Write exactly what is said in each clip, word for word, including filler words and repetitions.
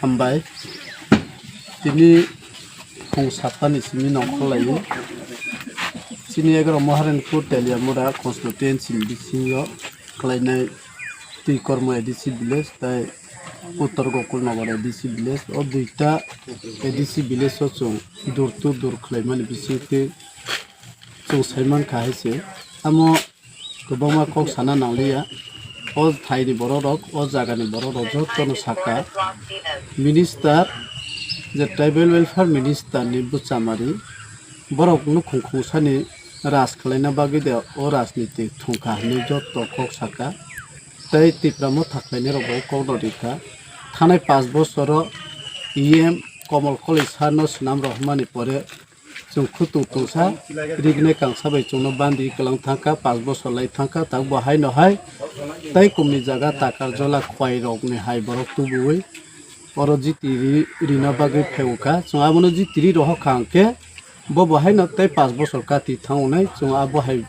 Hambai. Tini phung satta ni simi nongkhorlaio. Chini egaroh Maharanipur Teliamura constituency ni bisingo khlainai Twikormo A D C village tai Uttor Gokulnagar A D C village. O duita A D C village o chwng door to door khlaimani bisingtwi chwng saimankha hai se. Amo kwbangma kok sana nangliya. O thaini borok rok, o jagani borok rok jotono sakha. Minister, je tribal welfare minister ni bwchamari, borok nukhung khungsani raj khwlaina bagwi de o rajniti thungkha hinwi joto kok sakha. Tei Tipra motha khlainai rok bo kok no rikha. Thanai panch bosoro E M Komol Koloi sir no swnam rohormani pore chwng khutung tungsa rignai kangsa bai chwngno bandi kwlang thangkha, panch bosor lai thangkha, tak bo haino hai tei kumni jaga Takarjola khwai rokni hai borok tubuwi oro jiti ri-, rina bagwi phaiwkha. Chwng abono jiti ri rohorkha hwnkhe bo bo haino tei panch bosor kati thangonai chwng abo hai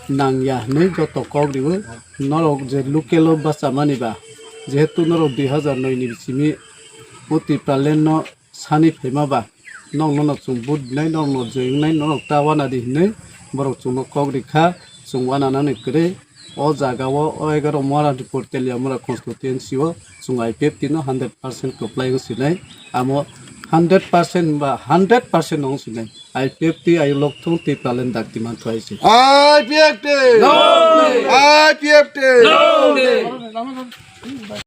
nangya hinwi joto kok riwi norok je local o bachamani ba, jehetu norok dui hazar noi ni simi o Tipraland no sani phaima ba, nokno no chwng vote dinai, nokno joi wngnai, norok ta wana di hinwi borok chwngno kok rikha, chwng wana nani kwrwi. O jaga o, o egaroh Maharanipur Teliamura constituency o chwng I P F T no hundred percent kwplai wng sinai, amo hundred percent ba hundred percent no wng sinai. I P F T ayuk lok thung tei palen dak timan thwai se. I P F T! Long live! I P F T! Long live!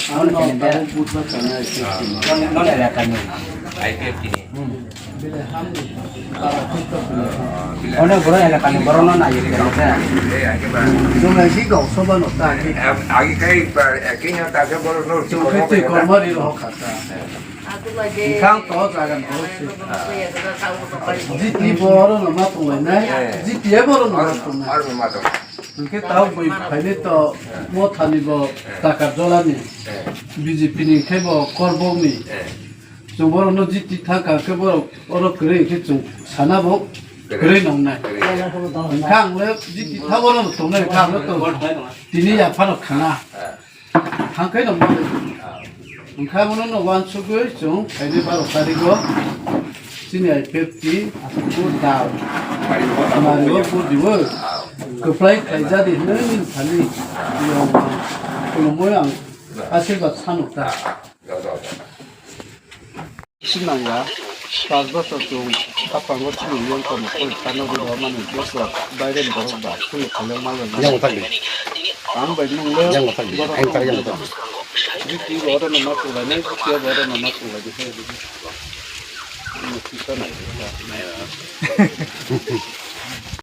Ano, tabuk busa kana isi. Nono elakani. I P F T ni. Ono boro elakani, boro no nai. Jumla si gok soba no ta ki. Agi kai ba, agi nya ta ke boro no. Jumla si kormari ro khata. Khang to jagan boro si. Jiti boro no ma tonglainai. Jiti e boro no ma tongnai. Ar ma tong. Hwnkhe tao bui phainai to mothani bo Takarjolani, B J P ni khe bo Korbokni. Chwng borokno jiti thangkha khe borok oro kwrwi khe chwng sana bo kwrwi nongnai. Hwnkhe ang le jiti thago no tongnai kha ang le to tini yaphano khana. Thangkhai no mali. Hwnkha mono no wansugwi chwng phaini baro tarigo chini I P F T aswk dal. Mari o purdibo. Kwplai khaijadi hinwi nini thani. Khulumwi ang asirwad sanukha. Sinangya, pas bosor chwng kaphango chini yong tongmani koi phano rw mani bosor baireni borok ba chini khailok malai mani. Yang uthakdi. Ang bai nung le. Yang uthakdi. Ang tak yang uthakdi. Jiti bo oro no ma chwng lai nai, jiti bo oro no ma chwng lai di. Ini kita nai.